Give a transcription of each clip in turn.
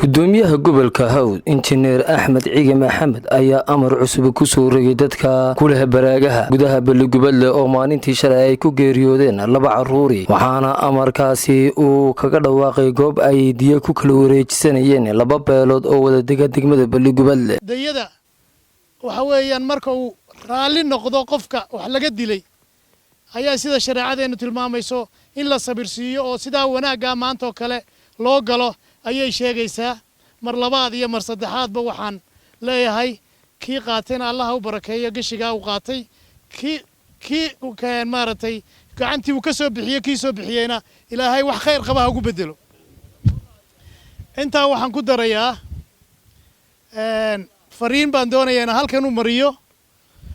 Gudoomiyaha gobolka Hawd, Injineer Axmed Cige Maxamed, ayaa amar cusub kusoo rogay dadka ku leh baraagaha gudaha Balligubadle oo maalintii shalay ay ku geeriyoodeen laba caruuri. Waxaana amarkaasi uu kaga dhawaaqay goob ay diyo ku kala wareejisanayeen laba beelood oo wada dega degmada Balligubadle. Dayada waxa weeyaan, marka uu raalli noqdo qofka wax laga dilay ayaa, sida shareecadeennu tilmaamayso, in la sabirsiiyo oo sidaa wanaaggaa maanta oo kale loo galo ayay sheegaysaa. Mar labaad iyo mar saddexaadba waxaan leeyahay, kii qaatayna Allaha u barakeeyo geshigaa uu qaatay, kii maaragtay gacantii uu ka soo bixiye, kii soo bixiyeyna Ilaahay wax khayr qaba ha ugu bedelo. Intaa waxaan ku darayaa, fariin baan doonayaa inaan halkan u mariyo.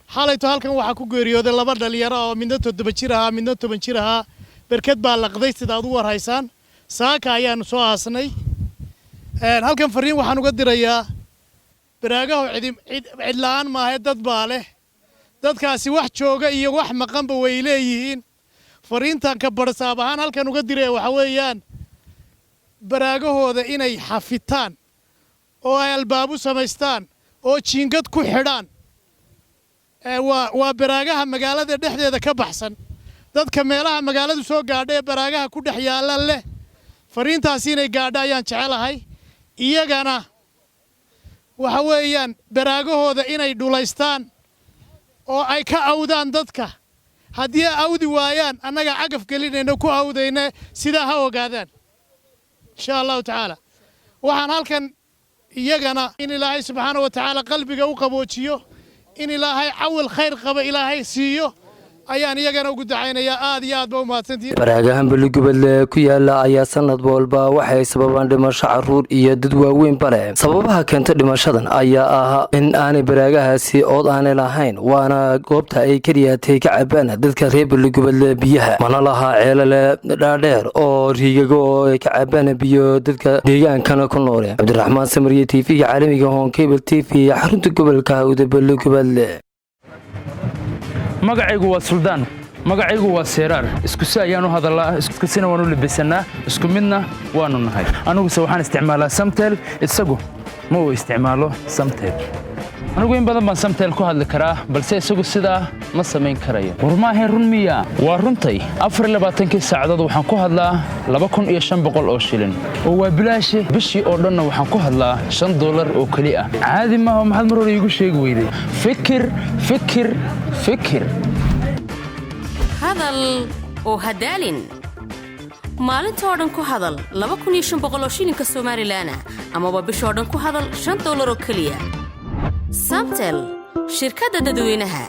Xalayto halkan waxaa ku geeriyooday laba dhalinyaro oo midna 7 jir ahaa, midna 10 jir ahaa. Berked baa laqday, sida aad u warhaysaan. Saaka ayaanu soo aasnay. Halkan fariin waxaan uga dirayaa: baraagahu cidi cidla'aan maahe, dad baa leh. Dadkaasi wax jooga iyo wax maqanba way leeyihiin. Fariintan ka barsaab ahaan halkan uga diraya waxa weeyaan, baraagahooda inay xafitaan oo ay albaabu samaystaan oo jiingad ku xidhaan. Waa baraagaha magaalada dhexdeeda ka baxsan. Dadka meelaha magaaladu soo gaadha ee baraagaha ku dhex yaalla leh, fariintaasi inay gaadho ayaan jecelahay. Iyagana waxa weeyaan baraagahooda inay dhulaystaan oo ay ka awdaan dadka. Haddii ay awdi waayaan, annaga cagaf gelinayna ku awdayna, sidaa ha ogaadaan, insha Allahu tacaala. Waxaan halkan iyagana in Ilaahay subxaana wa tacaala qalbiga u qaboojiyo, in Ilaahay cawil khayr qaba Ilaahay siiyo ayaan iyagana ugu dacaynayaa. Aad iyo aad ba u mahadsantihiin. Baraagahan Baligubadle ku yaala ayaa sanad walba waxay sababaan dhimasho caruur iyo dad waaweynba leh. Sababaha keenta dhimashadan ayaa ah in aanay baraagahaasi ood aanay lahayn, waana goobta ay keliyaatay ka cabaan dadka reer Baligubadle biyaha. Mana laha ceelale dhaadheer oo riigago oo ay ka cabaan biyo dadka deegaankana ku noole. Cabdiraxmaan Samariye, TV-ga caalamiga Horn Cable TV, xarunta gobolka Hawda, Baligubadle. Magacaygu waa Suldaan, magacaygu waa Seeraar. Isku si ayaan u hadallaa, iskusina waan u labisannaa, isku midna waannu nahay. Aniguse waxaan isticmaalaa Samtel, isagu ma uu isticmaalo Samtel. Anigu in badan baan Samtel ku hadli karaa, balse isagu sidaa ma samayn karayo. War maahayn run miya? Waa runtay. 24-kii saacadood waxaan ku hadlaa 2500 oo shilin, oo waa bilaashe. Bishii oo dhanna waxaan ku hadlaa $5 oo keli ah. Caadi maaha. Maxaad mar hore iigu sheegi weyday? Fikir, fikir, fikir. Hadal oo hadaalin. Maalintoo dhan ku hadal 2500 oo shilinka Somalilan ah, amaba bishoo dhan ku hadal $5 oo keliya. Samtel, shirkadda dadweynaha.